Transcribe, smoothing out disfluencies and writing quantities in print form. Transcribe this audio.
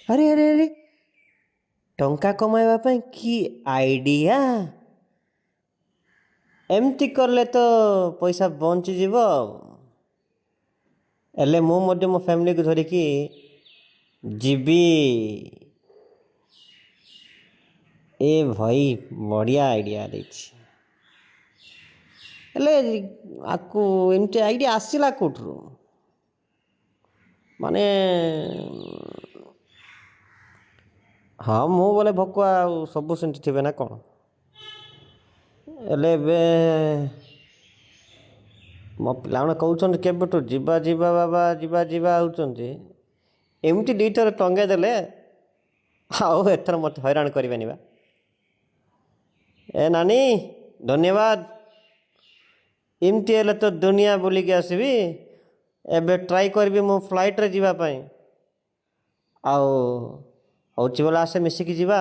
ଆରେ ଆରେ ଆରେ, ଟଙ୍କା କମାଇବା ପାଇଁ କି ଆଇଡ଼ିଆ! ଏମିତି କଲେ ତ ପଇସା ବଞ୍ଚିଯିବ ଆଉ। ହେଲେ ମୁଁ ମଧ୍ୟ ମୋ ଫ୍ୟାମିଲିକୁ ଧରିକି ଯିବି। ଏ ଭାଇ ବଢ଼ିଆ ଆଇଡ଼ିଆ ଦେଇଛି। ହେଲେ ଆକୁ ଏମିତି ଆଇଡ଼ିଆ ଆସିଲା କେଉଁଠୁ? ମାନେ ହଁ, ମୁଁ ବୋଲେ ଭକୁଆ ଆଉ ସବୁ ସେମିତି ଥିବେ ନା କ'ଣ? ହେଲେ ଏବେ ମୋ ପିଲାମାନେ କହୁଛନ୍ତି କେବେଠୁ ଯିବା ଯିବା ବାବା, ଯିବା ଯିବା ହେଉଛନ୍ତି। ଏମିତି ଦୁଇଥର ଟଙ୍ଗେଇ ଦେଲେ ଆଉ ଏଥର ମୋତେ ହଇରାଣ କରିବେନି ବା। ଏ ନାନୀ, ଧନ୍ୟବାଦ। ଏମିତି ହେଲେ ତ ଦୁନିଆ ବୁଲିକି ଆସିବି। ଏବେ ଟ୍ରାଏ କରିବି ମୁଁ ଫ୍ଲାଇଟ୍ରେ ଯିବା ପାଇଁ। ଆଉ ହେଉଛି ବୋଲେ ଆସେ, ମିଶିକି ଯିବା।